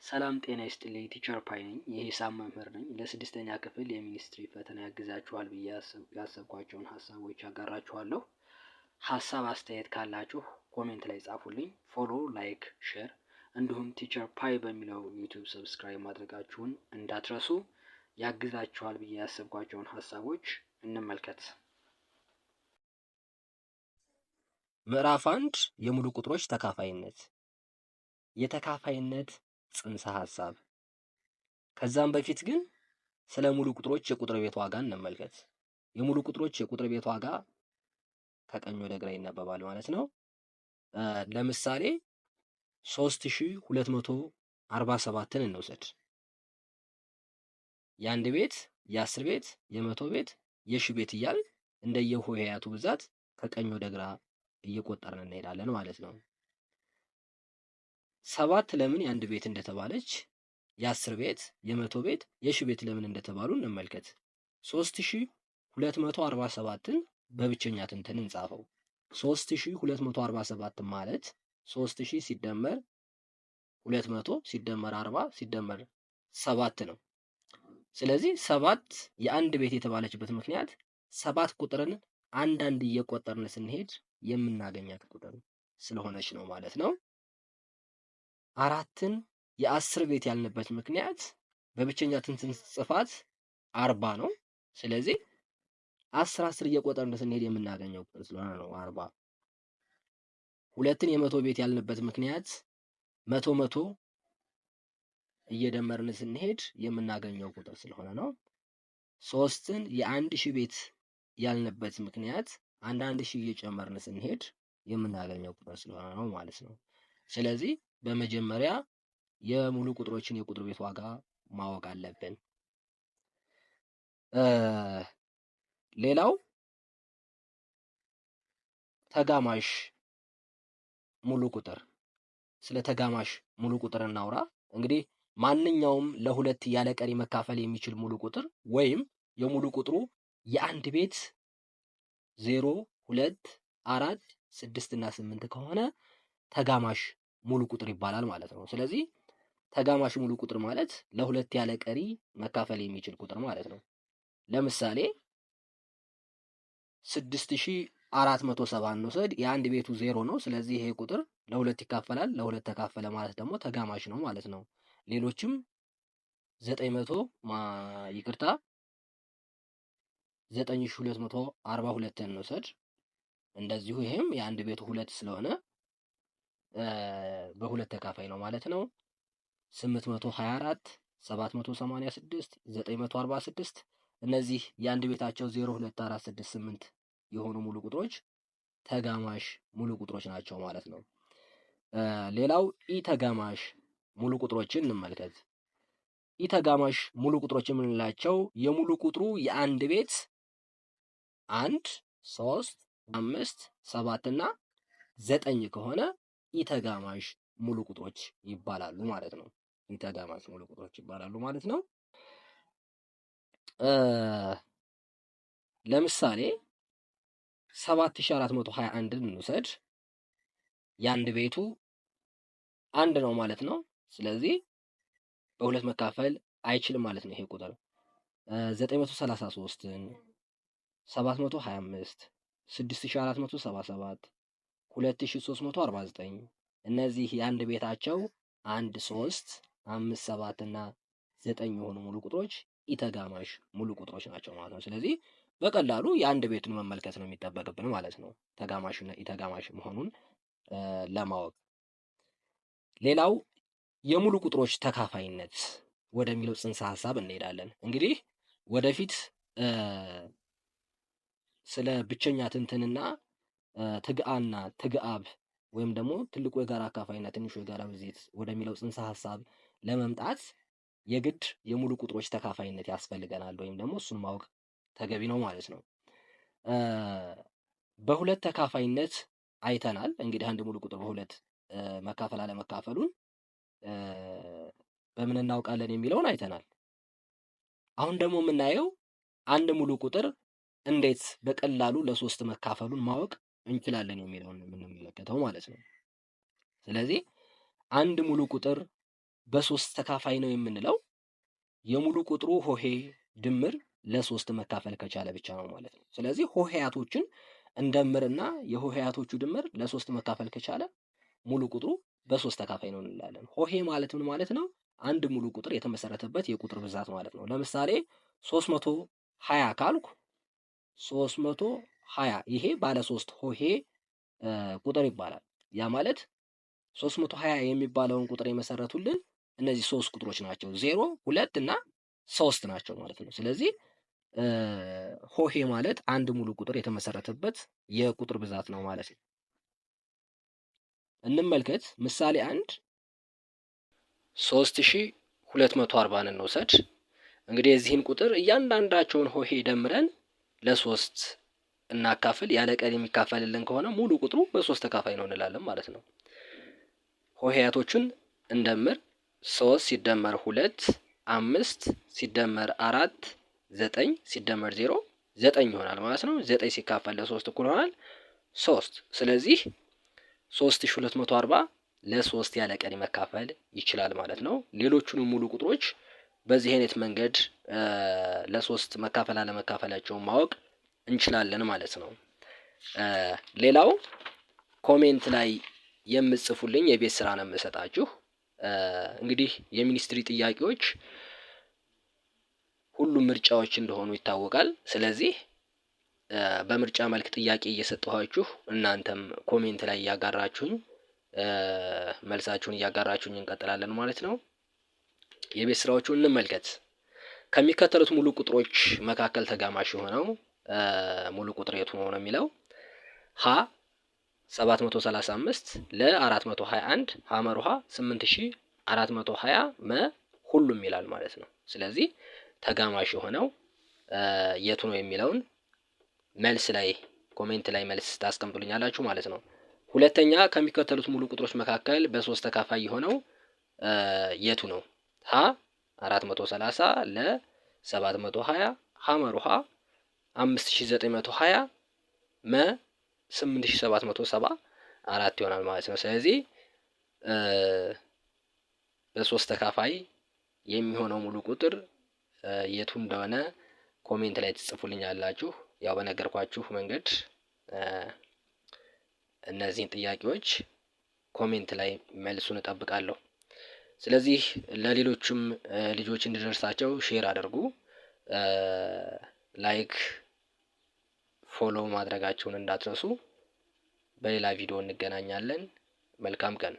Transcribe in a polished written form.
ሰላም ጤና ይስጥልኝ፣ Teacher ፓይ ነኝ፣ የሂሳብ መምህር ነኝ። ለስድስተኛ ክፍል የሚኒስትሪ ፈተና ያግዛችኋል ብዬ ያሰብኳቸውን ሀሳቦች አጋራችኋለሁ። ሀሳብ አስተያየት ካላችሁ comment ላይ ጻፉልኝ። Follow፣ like፣ share እንዲሁም Teacher ፓይ በሚለው YouTube subscribe ማድረጋችሁን እንዳትረሱ። ያግዛችኋል ብዬ ያሰብኳቸውን ሀሳቦች እንመልከት። ምዕራፍ 1፣ የሙሉ ቁጥሮች ተካፋይነት፣ የተካፋይነት ጽንሰ ሀሳብ። ከዛም በፊት ግን ስለ ሙሉ ቁጥሮች የቁጥር ቤት ዋጋ እንመልከት። የሙሉ ቁጥሮች የቁጥር ቤት ዋጋ ከቀኝ ወደ ግራ ይነበባል ማለት ነው። ለምሳሌ 3247ን እንውሰድ። የአንድ ቤት፣ የ10 ቤት፣ የ100 ቤት፣ የ1000 ቤት እያልን እንደየሆሄያቱ ብዛት ከቀኝ ወደ ግራ እየቆጠርን እንሄዳለን ማለት ነው። 7 ለምን የአንድ ቤት እንደተባለች፣ የ10 ቤት፣ የ100 ቤት፣ የ1000 ቤት ለምን እንደተባሉ እንመልከት። 3247ን በብቸኛ ትንትን እንጻፈው። 3247 ማለት 3000 ሲደመር 200 ሲደመር 40 ሲደመር 7 ነው። ስለዚህ 7 የአንድ ቤት የተባለችበት ምክንያት 7 ቁጥርን አንዳንድ እየቆጠርን ስንሄድ የምናገኛት ቁጥር ስለሆነች ነው ማለት ነው። 4ን የ10 ቤት ያልንበት ምክንያት በብቸኛ ትንትን ጽፋት 40 ነው። ስለዚህ 10 10 እየቆጠርን ስንሄድ የምናገኘው ቁጥር ስለሆነ ነው 40። 2ን የ100 ቤት ያልንበት ምክንያት 100 100 እየደመርን ስንሄድ የምናገኘው ቁጥር ስለሆነ ነው። 3ን የ1000 ቤት ያልንበት ምክንያት አንድ አንድ ሺህ እየጨመርን ስንሄድ የምናገኘው ቁጥር ስለሆነ ነው ማለት ነው። ስለዚህ በመጀመሪያ የሙሉ ቁጥሮችን የቁጥር ቤት ዋጋ ማወቅ አለብን። ሌላው ተጋማሽ ሙሉ ቁጥር፣ ስለ ተጋማሽ ሙሉ ቁጥር እናውራ። እንግዲህ ማንኛውም ለሁለት ያለ ቀሪ መካፈል የሚችል ሙሉ ቁጥር ወይም የሙሉ ቁጥሩ የአንድ ቤት 0፣ 2፣ 4፣ 6 እና 8 ከሆነ ተጋማሽ ሙሉ ቁጥር ይባላል ማለት ነው። ስለዚህ ተጋማሽ ሙሉ ቁጥር ማለት ለሁለት ያለ ቀሪ መካፈል የሚችል ቁጥር ማለት ነው። ለምሳሌ 6470 እንውሰድ። የአንድ ቤቱ 0 ነው። ስለዚህ ይሄ ቁጥር ለሁለት ይካፈላል። ለሁለት ተካፈለ ማለት ደግሞ ተጋማሽ ነው ማለት ነው። ሌሎችም ዘጠኝ መቶ ይቅርታ 9242 እንውሰድ። እንደዚሁ ይሄም የአንድ ቤቱ 2 ስለሆነ በሁለት ተካፋይ ነው ማለት ነው። 824፣ 786፣ 946 እነዚህ የአንድ ቤታቸው 0፣ 2፣ 4፣ 6፣ 8 የሆኑ ሙሉ ቁጥሮች ተጋማሽ ሙሉ ቁጥሮች ናቸው ማለት ነው። ሌላው ኢ ተጋማሽ ሙሉ ቁጥሮችን እንመልከት። ኢ ተጋማሽ ሙሉ ቁጥሮች የምንላቸው የሙሉ ቁጥሩ የአንድ ቤት 1፣ 3፣ 5፣ 7 እና 9 ከሆነ ኢ ተጋማሽ ሙሉ ቁጥሮች ይባላሉ ማለት ነው። ኢ ተጋማሽ ሙሉ ቁጥሮች ይባላሉ ማለት ነው። ለምሳሌ 7421ን እንውሰድ። የአንድ ቤቱ 1 ነው ማለት ነው። ስለዚህ በሁለት መካፈል አይችልም ማለት ነው ይሄ ቁጥር። 933ን፣ 725፣ 6477፣ 2349 እነዚህ የአንድ ቤታቸው 1፣ 3፣ 5፣ 7 እና 9 የሆኑ ሙሉ ቁጥሮች ኢተጋማሽ ሙሉ ቁጥሮች ናቸው ማለት ነው። ስለዚህ በቀላሉ የአንድ ቤቱን መመልከት ነው የሚጠበቅብን ማለት ነው፣ ተጋማሽና ኢተጋማሽ መሆኑን ለማወቅ። ሌላው የሙሉ ቁጥሮች ተካፋይነት ወደሚለው ጽንሰ ሐሳብ እንሄዳለን። እንግዲህ ወደፊት ስለ ብቸኛ ትንትንና ትግአና ትግአብ ወይም ደግሞ ትልቁ የጋራ አካፋይና ትንሹ የጋራ ብዜት ወደሚለው ጽንሰ ሐሳብ ለመምጣት የግድ የሙሉ ቁጥሮች ተካፋይነት ያስፈልገናል ወይም ደግሞ እሱን ማወቅ ተገቢ ነው ማለት ነው። በሁለት ተካፋይነት አይተናል። እንግዲህ አንድ ሙሉ ቁጥር በሁለት መካፈል አለመካፈሉን በምን እናውቃለን የሚለውን አይተናል። አሁን ደግሞ የምናየው አንድ ሙሉ ቁጥር እንዴት በቀላሉ ለሶስት መካፈሉን ማወቅ እንችላለን የሚለውን ነው የምንመለከተው ማለት ነው። ስለዚህ አንድ ሙሉ ቁጥር በሶስት ተካፋይ ነው የምንለው የሙሉ ቁጥሩ ሆሄ ድምር ለሶስት መካፈል ከቻለ ብቻ ነው ማለት ነው። ስለዚህ ሆሄያቶችን እንደምርና የሆሄያቶቹ ድምር ለሶስት መካፈል ከቻለ ሙሉ ቁጥሩ በሶስት ተካፋይ ነው እንላለን። ሆሄ ማለት ምን ማለት ነው? አንድ ሙሉ ቁጥር የተመሰረተበት የቁጥር ብዛት ማለት ነው። ለምሳሌ 320 ካልኩ 320 ይሄ ባለ ሶስት ሆሄ ቁጥር ይባላል። ያ ማለት 320 የሚባለውን ቁጥር የመሰረቱልን እነዚህ ሶስት ቁጥሮች ናቸው። 0፣ 2 እና 3 ናቸው ማለት ነው። ስለዚህ ሆሄ ማለት አንድ ሙሉ ቁጥር የተመሰረተበት የቁጥር ብዛት ነው ማለት ነው። እንመልከት ምሳሌ 1 3240ን እንውሰድ። እንግዲህ የዚህን ቁጥር እያንዳንዳቸውን ሆሄ ደምረን ለሶስት እናካፍል። ያለ ቀሪ የሚካፈልልን ከሆነ ሙሉ ቁጥሩ በሶስት ተካፋይ ነው እንላለን ማለት ነው። ሆሄያቶቹን እንደምር። 3 ሲደመር 2 5 ሲደመር 4 9 ሲደመር 0 9 ይሆናል ማለት ነው። 9 ሲካፈል ለሶስት እኩል ይሆናል 3። ስለዚህ 3240 ለሶስት ያለ ቀሪ መካፈል ይችላል ማለት ነው። ሌሎቹንም ሙሉ ቁጥሮች በዚህ አይነት መንገድ ለሶስት መካፈል አለመካፈላቸውን ማወቅ እንችላለን ማለት ነው። ሌላው comment ላይ የምትጽፉልኝ የቤት ስራ ነው የምሰጣችሁ። እንግዲህ የ ministry ጥያቄዎች ሁሉም ምርጫዎች እንደሆኑ ይታወቃል። ስለዚህ በምርጫ መልክ ጥያቄ እየሰጠኋችሁ እናንተም comment ላይ እያጋራችሁኝ መልሳችሁን እያጋራችሁኝ እንቀጥላለን ማለት ነው። የቤት ስራዎቹን እንመልከት። ከሚከተሉት ሙሉ ቁጥሮች መካከል ተጋማሽ የሆነው ሙሉ ቁጥር የቱ ነው ነው የሚለው። ሀ 735፣ ለ 421፣ ሐመሩ ሐ 8420፣ መ ሁሉም ይላል ማለት ነው። ስለዚህ ተጋማሽ የሆነው የቱ ነው የሚለውን መልስ ላይ comment ላይ መልስ ታስቀምጡልኛላችሁ ማለት ነው። ሁለተኛ ከሚከተሉት ሙሉ ቁጥሮች መካከል በሶስት ተካፋይ የሆነው የቱ ነው? ሀ 430፣ ለ 720፣ ሐመሩ ሐ 5920፣ መ 8774 ይሆናል ማለት ነው። ስለዚህ በሶስት ተካፋይ የሚሆነው ሙሉ ቁጥር የቱ እንደሆነ comment ላይ ትጽፉልኛላችሁ። ያው በነገርኳችሁ መንገድ እነዚህን ጥያቄዎች comment ላይ መልሱን እጠብቃለሁ። ስለዚህ ለሌሎችም ልጆች እንዲደርሳቸው share አድርጉ። Like follow ማድረጋችሁን እንዳትረሱ። በሌላ ቪዲዮ እንገናኛለን። መልካም ቀን።